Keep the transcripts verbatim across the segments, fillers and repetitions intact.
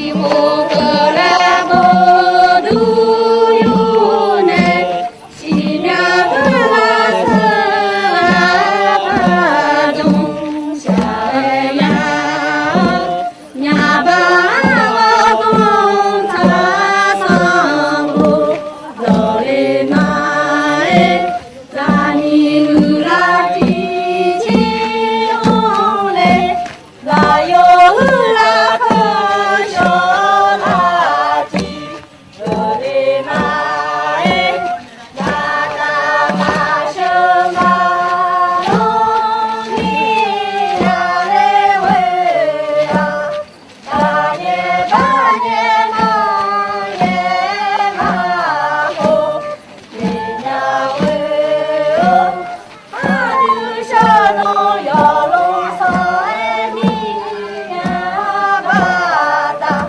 Tiqkhof keuvlar bawdur yur nae, siqnya keuvlar seular pardmq shaqghae nya-eu, nyaqbaq-anr ghawrdanq taq sanqbof dawqle ma-aer, zaqnyiq uiqlar tiqjir-anr le, lafyawq uiqlar keushawr lar tiq dawqle ma-aer, gaqdaq maqsheuq ma lawr ni yale ghoe-aq, baqnyae baqnyae nanyae maqkhof miqnya ghoe-eu, aqdui sheuq nawq yawqlon sanq-aer ni nya baqdaq,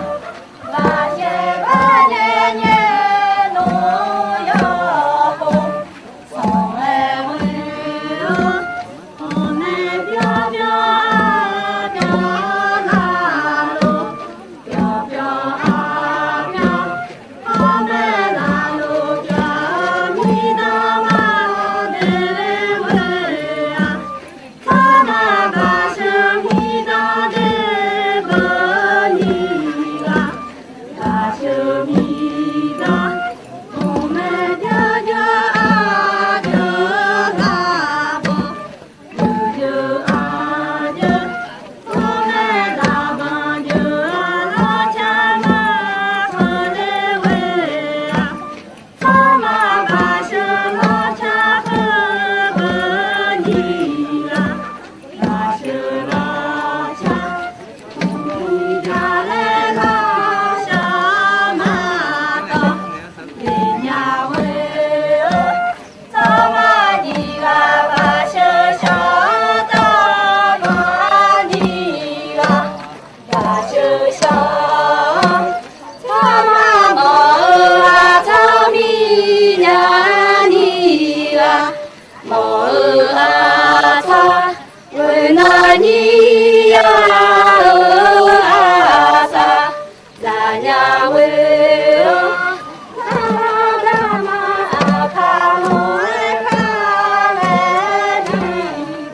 baqnyae baqnyae nyae nawq yawqkhof sanq-aer ghoe-eu, ghawqmae pyawr pyawr aqpyawq nar lor, pyawq pyawr aqpyawq, ghawqmae nar lor pyawq mirdanq ma de ghoe-aq, tsawrmaqbaq sheuq mirdanq de beu nyiq ghaq, baq sheuq mirdanq, ghawqmae pyawr pyawr aqpyawq nar lor, aqpyawq aqpyawq, ghawqmae daqbanq jeuq-anr lawrcar ma sanq de ghoe-aq, tsawrmaqbaq sheuq lawrcar heu beu nyiq ghaq, baq sheuq lawrcar, uqduq jaq laer lawrshawr ma tawq, miqnya ghoe-eu, tsawrmaqnyiq ghaq baq sheuq shawr-awr, tsawrmaqnyiq ghaq baq sheuq shawr-awr, tsawrmaqmawf-eu aqtsawr miqnya nyiq ghaq, mawf-eu aqtsawr, ghoeqnan nyiq ghaq-euq aqsaq, zaqnya ghoe-awr, aqma aqka mawq-aer kar ghae-aer ni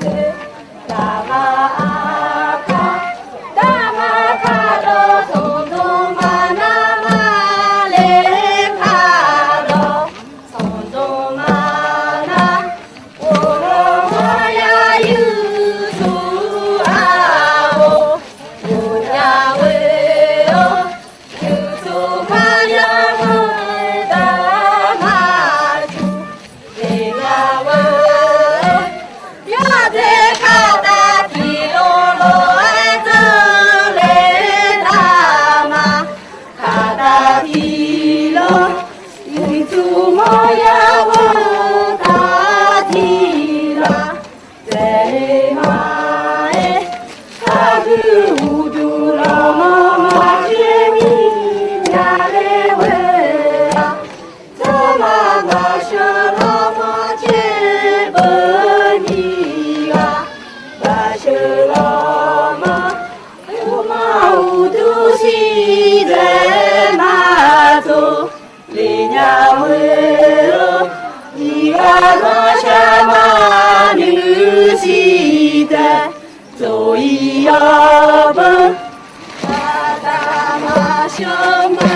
deuq, daqma aqka, daqma kardawq sanqdzanq maqnar ma le kardawq sanqdzanq maqnar, ghoflawq maqya yursur-aq-or, ghofnya ghoe-awr, yursur maqya ghoe daq maqjuq, ghofnya ghoe-awr, yawdzae kaqtaf tiq lawr lawr-aer dzeurle daq ma, kaqtaf tiq lawr, yursur mawrya ghoe taq tiq lawr, dzaeqle ma-aer, kagui uqduq lawqma maqtser mirnya le ghoe-aq, tsawrmaqbaq sheuq lawrma tser beu nyiq ghaq, baq sheuq lawrma, uqma uqduq siqdzaeq maqtsoq, lef nya ghoe-awr, nyiq ghaq lawrshaq maqnoeq siqdzaeq, tsoq-iq yawbeu, aqdaq maqsheuq ma.